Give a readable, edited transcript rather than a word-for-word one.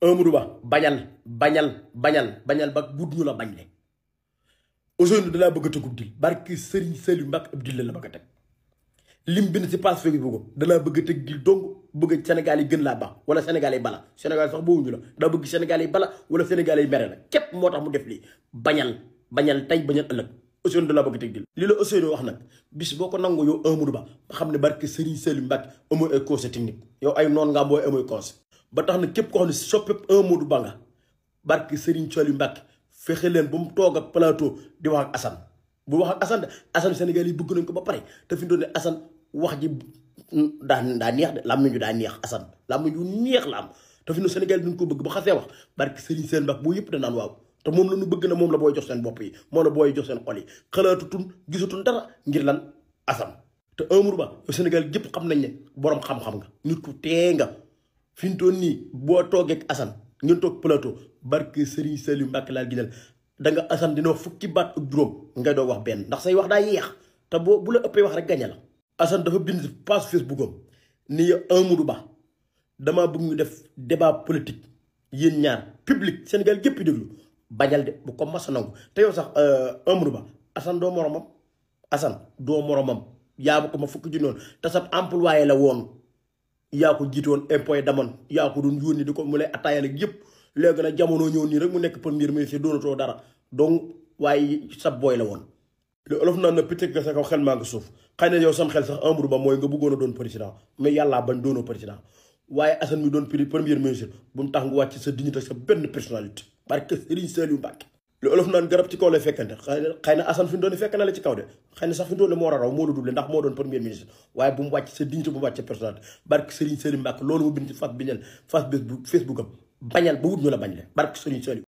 Amadou Ba bañal ba wut ñu la bañ le Ousseynou dalaa bëgg a tëgub dil barki Serigne Saliou Mbacke ab dil la bëgg a teg lim bind si page Facebook dalaa bëgg a teg dil dong bëgg Sénégal yi gën laa baax wala Sénégal yi bala Sénégal sax boobu ñu la daa bëgg Sénégal yi bala wala Sénégal yi mere la képp moo tax mu def lii bañal tey bañal ëllëg Ousseynou dalaa bëgg a teg dil li la Ousseynou wax nag bis boo ko nangu yow Amadou Ba xam ne barki Serigne Saliou Mbacke amoo ay conseil technique yow ay noon nga booy amoy conseil ba tax na képp koo xam ne soppeeku Amadou Ba nga barki Serigne Saliou Mbacke fexe leen ba mu toog ak plateau di wax ak Assane bu wax ak Assane Sénégal yi bëgg nañ ko ba pare te fi mu doon ne Assane wax ji daa neex de làmmiñ ju daa neex Assane làmmiñ ju neex la am te fi mu Sénégal dañ ko bëgg ba xasee wax barki Serigne Saliou Mbacke boo yëpp danaan waaw te moom la ñu bëgg na moom la booy jox seen bopp yi moom la booy jox seen xol yi xalaatutun gisatun dara ngir lan Assane te Amadou Ba Sénégal yëpp xam nañ ne borom xam-xam nga nit ku tee nga fi mu toll nii boo toogee ak Assane ngeen toog plateau barke Serigne Saliou Mbacke laal ginal da nga Assane dina wax fukki baat ak juróom ngay doog wax benn ndax say wax daa yeex te bu la ëppee wax rek gañe la Assane dafa bind page Facebook am ni Amadou Ba damaa bëgg ñu def débat politique yéen ñaar public Sénégal gépp déglu bañal de bu ko mas a nangu te yow sax Amadou Ba Assane doo moromam yaa ba ko ma fukki junni woon te sax employé la woon yaa ko jiite woon impôt damoon yaa ko doon yónni di ko mu lay attaayal ak yëpp léegi nag jamono ñëw nii rek mu nekk premier ministre doonatoo dara donc waaye sa booy la woon. li olof naan na picc nga sa kaw xel maa ngi suuf xëy na yow sam xel sax Amadou Ba mooy nga bëggoon a doon président mais yàllaa bañ doonoo président waaye Assane mi doon premier ministre bu mu tax nga wàcc sa dignité sa benn personnalité parce que Serigne Saliou Mbacke li olof naan garab ci kaw lay fekkante xëy na Assane fi mu doon fekk na la ci kaw de xëy na sax fi mu doon moo war a raw moo la doublé ndax moo doon premier ministre waaye bu mu wàcc sa dignité bu mu wàcc sa personnalité barke Serigne Saliou Mbacke loolu mu bind ci Facebook am bañal ba wut ñu la bañ le barke Serigne Saliou